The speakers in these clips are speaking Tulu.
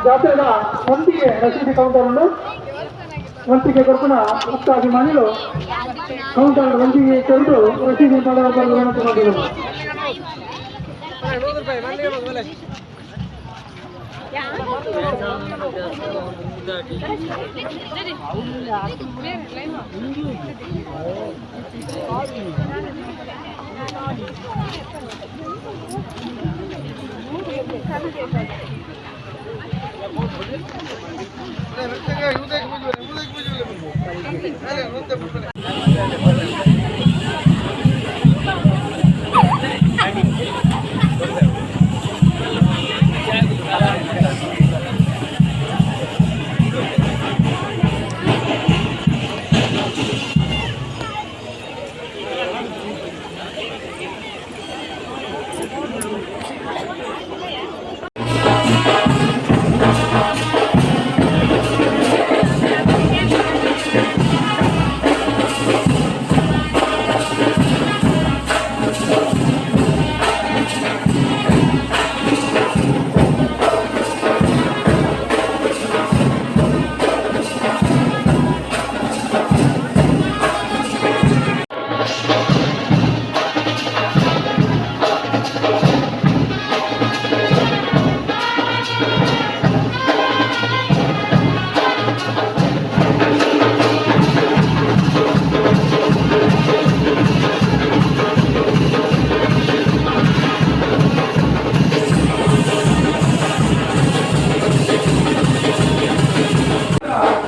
ಜಾತ್ರೆದ ವಂತಿಗೆ ರಸೀದಿ ಕೌಂಟರ್ ಉಂಡು. ವಂತಿಗೆ ಕೊರ್ಪುನ ಭಕ್ತ ಅಭಿಮಾನಿಲು ಕೌಂಟರ್ ವಂತಿಗೆ ಕೊರದು ರಸೀದಿ ಪಡೆದ.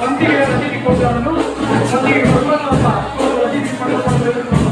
ವಂತಿಗೆ ರಸೀದಿ ಕೌಂಟರ್, ವಂತಿಗೆ ಕೊಡುವಂತ ರಸೀದಿ ಪಡೆದುಕೊಂಡು.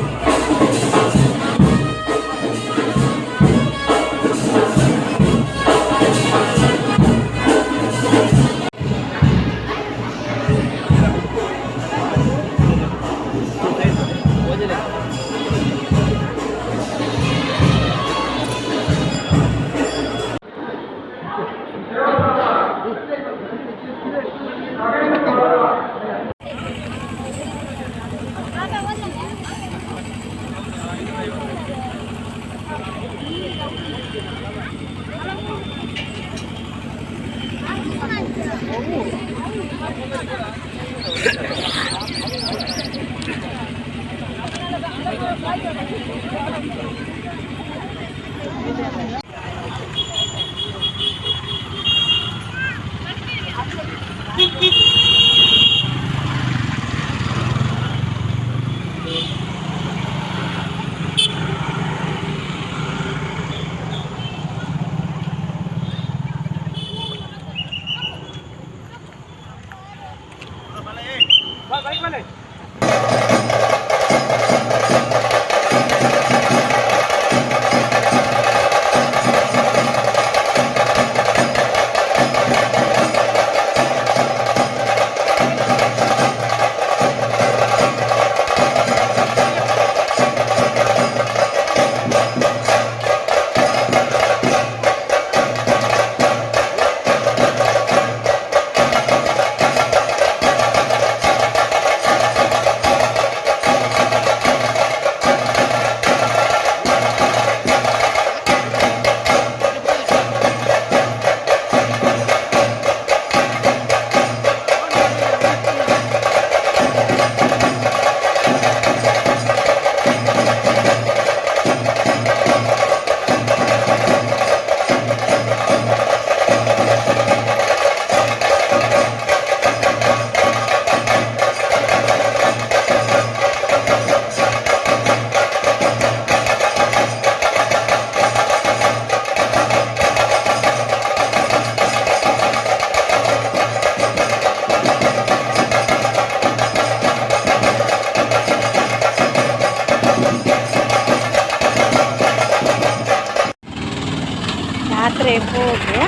ಜಾತ್ರೆ ಪೋದು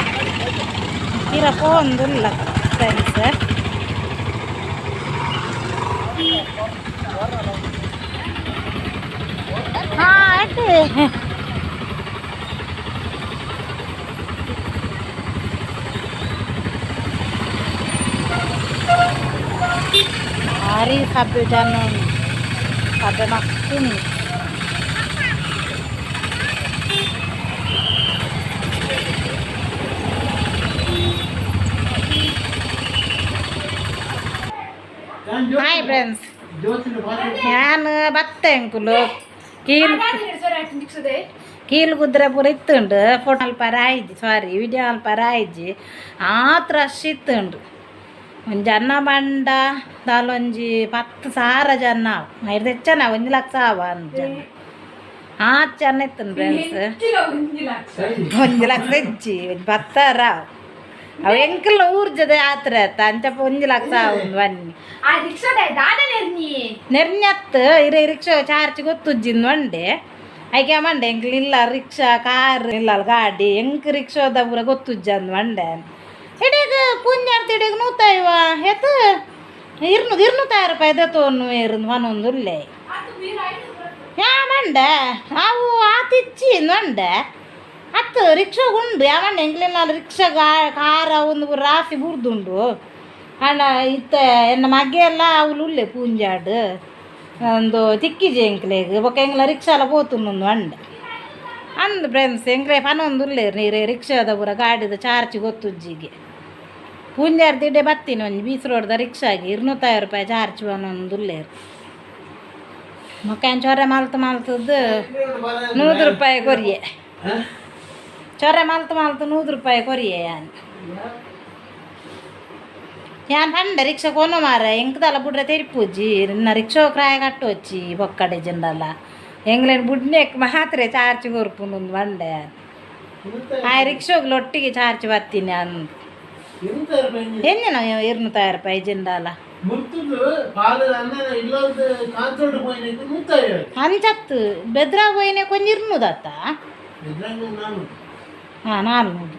ಪಿರ ಪೋವೊಂದುಲ್ಲ ಫ್ರೆಂಡ್ಸ್. ಹಾ, ಆಯ್ತು. ಭಾರಿ ಸಭ್ಯ ಜನ, ಸಭೆ ಮಸ್ತ್ ಉಂಡು. ಹಾಯ್ ಫ್ರೆಂಡ್ಸ್, ಯಾನ್ ಬತ್ತೆ ಅಂಕುಲು ಕೀಲ್ ಕೀಲ್ ಕುದ್ರೆ ಪೂರ ಇತ್ತುಂಡು. ಫೋಟೋ ಅಲ್ಪ ಆಯ್ಜಿ, ಸಾರಿ, ವಿಡಿಯೋ ಅಲ್ಪ ಆಯ್ಜಿ. ಆತ್ ರಶ್ ಇತ್ತುಂಡು. ಒಂಜಿ ಅನ್ನ ಬಂಡ ದಾಲೊಂಜಿ 10,000 ಜನ ಐದು ಹೆಚ್ಚನ 1 ಲಕ್ಷ ಆವ ಅಂದ್ ಜನ, ಆತ್ ಜನ ಇತ್ತುಂಡು ಫ್ರೆಂಡ್ಸ್. 1 ಲಕ್ಷ ಹೆಚ್ಚಿ, ಒಂಜಿ 10,000 ಆವು. ಅವು ಎಂಕಲ್ನ ಊರ್ಜದ ಆತ್ರ ಆತ ಅಂಚಪ್ಪ 1 ಲಕ್ಷ ಆವು ಬನ್ನಿ. ಆ ರಿಕ್ಷಾದ ದಾದ ನೆರ್ನಿ. ನೆರ್ഞ്ഞತ್ತು ಇರೆ ರಿಕ್ಷಾ ಚಾರ್ಜ್ ಗೊತ್ತುಜ್ಜಿಂದು ಮಂಡೆ ಐಕೆ ಮಂಡೆ ಎಂಕ್ಲು ಇಲ್ಲ ರಿಕ್ಷಾ ಕಾರ್ ಇಲ್ಲ ಗಾಡಿ ಎಂಕ್ ರಿಕ್ಷಾದ ಪೂರ ಗೊತ್ತುಜ್ಜ ಅಂದ್ ಮಂಡೆ. ಇಡೀಗ ಪುಂಜಾರ್ತಿ ಇಡೀಗ ನೂತೈವ ಎತ್ 250 ರೂಪಾಯಿ ದೆತೊನ್ನು ಏರು ಪನೊಂದು ಉಲ್ಲೆ. ಯಾ ಮಂಡೆ ಅವು ಆತಿಚ್ಚಿ ಮಂಡೆ ಅತ್ತು ರಿಕ್ಷಾ ಉಂಡು. ಯಾ ಮಂಡೆ ಎಂಕ್ಲೆಲ್ಲ ರಿಕ್ಷಾ ಕಾರ ಒಂದು ರಾಸಿ ಬುರ್ದುಂಡು. ಅಣ್ಣ ಇತ್ತ ಎನ್ನ ಮಗೆ ಎಲ್ಲ ಅವ್ಲು ಉಲ್ಲೆ ಪೂಂಜಾಡ್ ಒಂದು ತಿಕ್ಕಿಜೆ ಎಂಕ್ಲೆಗ್ ಬೊಕ ಎಂಕ್ಲ ರಿಕ್ಷಾಲ ಪೋತುಂಡು ಅಂಡೆ ಅಂದ್ ಫ್ರೆಂಡ್ಸ್. ಎಂಕ್ಲೆ ಪನೊಂದು ಉಲ್ಲೇರು ನೀರೆ ರಿಕ್ಷಾದ ಪೂರ ಗಾಡಿದ ಚಾರ್ಜ್ ಗೊತ್ತುಜ್ಜಿಗೆ. ಪೂಂಜಾರ್ ದಿಡೆ ಬತ್ತೀನಿ ಒಂಜಿ ಬೀಚ್ ರೋಡ್ದ ರಿಕ್ಷಾಗೆ 250 ರೂಪಾಯಿ ಚಾರ್ಜ್ ಪನೊಂದು ಉಲ್ಲೇರು. ಮೊಕ್ಕ ಚೊರೆ ಮಲ್ತು ಮಲ್ತದ್ದು 100 ರೂಪಾಯಿ ಕೊರಿಯೆ. ಚೊರೆ ಮಲ್ತು ಮಲ್ತು 100 ರೂಪಾಯಿ ಕೊರಿಯೆ. ಯಾನ್ ಯಾನ್ ಪಂಡೆ ರಿಕ್ಷಾ ಕೊನ ಮಾರ ಎಂಕ್ದಲ್ಲ ಬುಡ್ರೆ ತೆರಿಪೂಜಿ ನಿನ್ನ ರಿಕ್ಷಾ ಕ್ರಾಯ ಕಟ್ಟೋಚಿ ಬೊಕ್ಕಡೆ ಜಿಂಡಲ್ಲ ಎಂಗ್ಲೇನ್ ಬುಡ್ನೆಕ್ ಮಾತ್ರೆ ಚಾರ್ಜ್ ಕೊರ್ಪುಂಡು ಬಂಡೆ. ಆ ರಿಕ್ಷಾಗ್ ಒಟ್ಟಿಗೆ ಚಾರ್ಜ್ ಬತ್ತೀನಿ ಅಂದ್ ಎನ್ನಿನ 250 ರೂಪಾಯಿ ಜಿಂಡಾಲ. ಮುರ್ತುದು ಪಾಲ ಅನ್ನ ಇಲ್ಲೊಂದು ಕಾನ್ಸೋಡ್ ಪೋಯಿನಕ್ಕೆ 150. ಅಂಚತ್ತು ಬೆದ್ರ ಪೋಯಿನೆ ಕೊಂಚ ಇರ್ನುದತ್ತ. ಇದ್ರಂಗ ನಾನು ಹಾಂ, 400.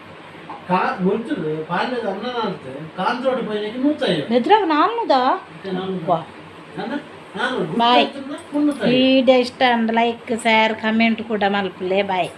ಕಾ ಮುರ್ತುದು ಪಾಲದ ಅನ್ನ ನಾಲ್ತು ಕಾನ್ಸೋಡ್ ಪೋಯಿನಕ್ಕೆ 150. ಬೆದ್ರಾಗ ನಾಲ್ನೂದಾ? ನಾನು ಬಾಯ್. 350. ವಿಡಿಯೋ ಇಷ್ಟ ಅಂದ್ರೆ ಲೈಕ್, ಶೇರ್, ಕಮೆಂಟ್ ಕೂಡ ಮಲ್ಪಲೆ. ಬಾಯ್.